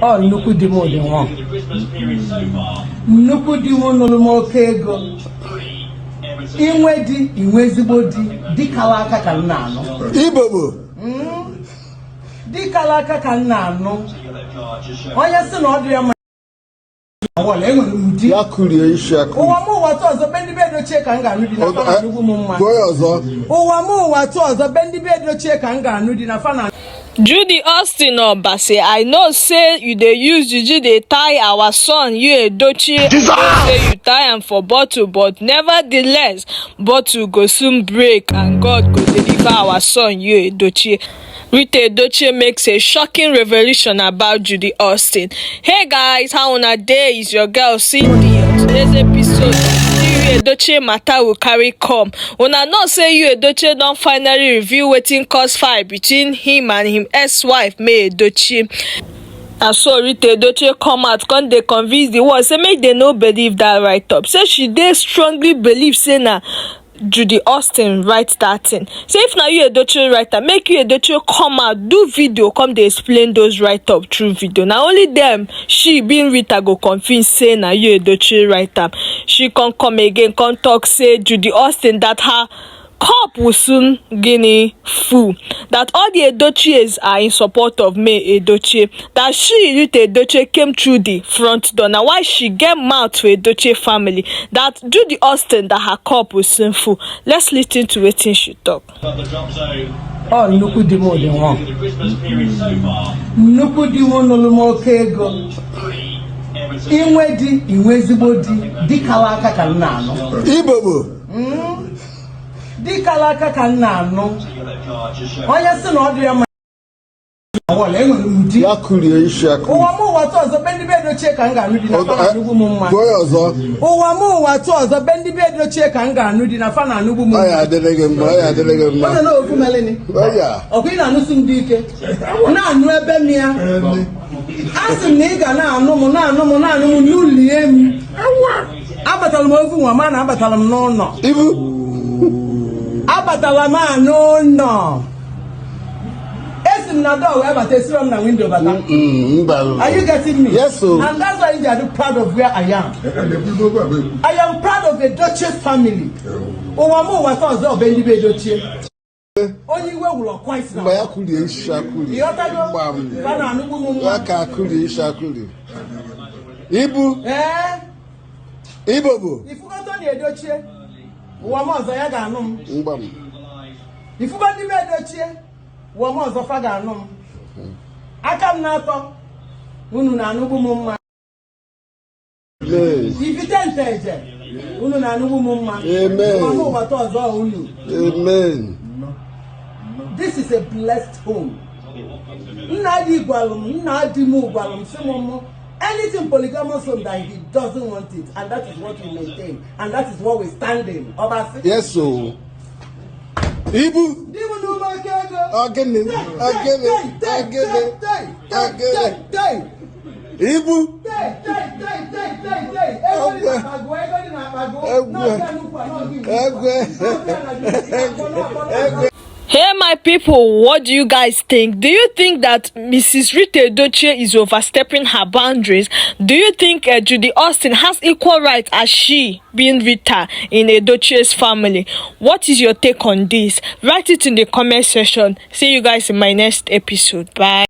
Ọ nnukwu di m dị nwa, nnukwu di m nụrụ m oke ego. Inwe di, inwe ezigbo di, dịkala aka ka m na-anụ. Ibobo. Dịkala aka ka m na-anụ. Onye sị na ọ dị ya mma wọla, enwere m di. Ya kurie isi akuri. Ụwa m ụwa tụ ọzọ, be ndị be edochie ka m ga-anụ di na fa na-anụgbu m mma. Gụọ ya ọzọ. Ụwa m ụwa tụ ọzọ, be ndị be edochie ka m ga-anụ di na fa na Judy Austin Obasi, I know say you dey use juju dey tie our son Yul Edochie. I know say you tie am for bottle, but nevertheless, bottle go soon break and God go deliver our son Yul Edochie. Rita Edochie makes a shocking revelation about Judy Austin. Hey guys, how una dey? Is your girl Cindy. On today's episode, Yul Edochie matter will carry come. Una know say Yul Edochie don finally reveal wetin cause fight between him and him ex-wife May Edochie. Na so Rita Edochie come out come dey convince the world say make dem no believe dat write-up, say she dey strongly believe say na Judy Austin write dat thing. Say if na Yul Edochie write am, make Yul Edochie come out, do video, come dey explain those write-up through video. Na only dem she being Rita go convince say na Yul Edochie write am. She come come again come talk say Judy Austin, that her cup will soon guinea full, that all the Edochies are in support of May Edochie, that she, Rita Edochie, came through the front door, na why she get mouth for Edochie family, that Judy Austin, that her cup will soon full. Let's listen to wetin she talk. Ọ nnukwu di m dị nwa, nnukwu di m nụrụ m oke ego. Inwe di, inwe ezigbo di, dịkala aka ka m na-anụ. Ibobo. Dịkala aka ka m na-anụ. Onye sị na ọ dị ya mma wọla, enwere m di. Ya kurie isi akuri. Ụwa m ụwa tụ ọzọ, be ndị be edochie ka m ga-anụ di na fa na-anụgbu m mma. Gụọ ya ọzọ. Ụwa m ụwa tụ ọzọ, be ndị be edochie ka m ga-anụ di na fa na-anụgbu m Ọ ya mma. Adịrị gị mma, ọ ya adịrị gị mma. Onye na ofu melini. Ọ ya. Ọkwa ị na-anụsi m dị ike na-anụ ebe m ya. A sị m na ị ga na-anụ m, na-anụ m, na-anụ m n'ụlie m. Abatala m ofu nwa ma na abatala m n'ụlọ. Ibu. Abatala m a n'ụlọ, esi m na door wee bata, esiro m na window bata. Mba. Are you getting me? Yes, sir. And that's why I am proud of where I am. I am proud of Edochie family. Ụwa m ụwa taa ọzọ, ọbẹ ndị be Edochie. Onye iwe wụrụ ọkwa isi na Mgbe ya kurie isi akuri. Ịghọtago? Gbam. Fa na-anụgbu m Ya nwa. ka akurie isi akuri. Ibu. Ee. Ibobo. Ifugo Tony Edochie, ụwa m ọzọ ya ga-anụ m. Mgbam. Ifugo ndị be Edochie, ụwa m ọzọ fa ga-anụ m. Aka m na-atọ, unu na-anụgbu m mma. Amen. Ifite nteje, unu na-anụgbu m mma. Amen. Ụwa m ụwa taa ọzọ unu. Amen. This is a blessed home. Nna di gwalụ m, nna di m gwalụ m sị m mụ anything polygamous home, that he doesn't want it, and that is what we maintain and that is what we stand in. Ọbasi. Yes o. Ibu. Di m n'ụlọ oke ego. Ogene. Ogene. Ogene. Ogene. Ibu. Egwe. Egwe. Egwe. Egwe. Hey my people, what do you guys think? Do you think that Mrs. Rita Edochie is overstepping her boundaries? Do you think Judy Austin has equal rights as she being Rita in Edochie's family? What is your take on this? Write it in the comment section. See you guys in my next episode. Bye.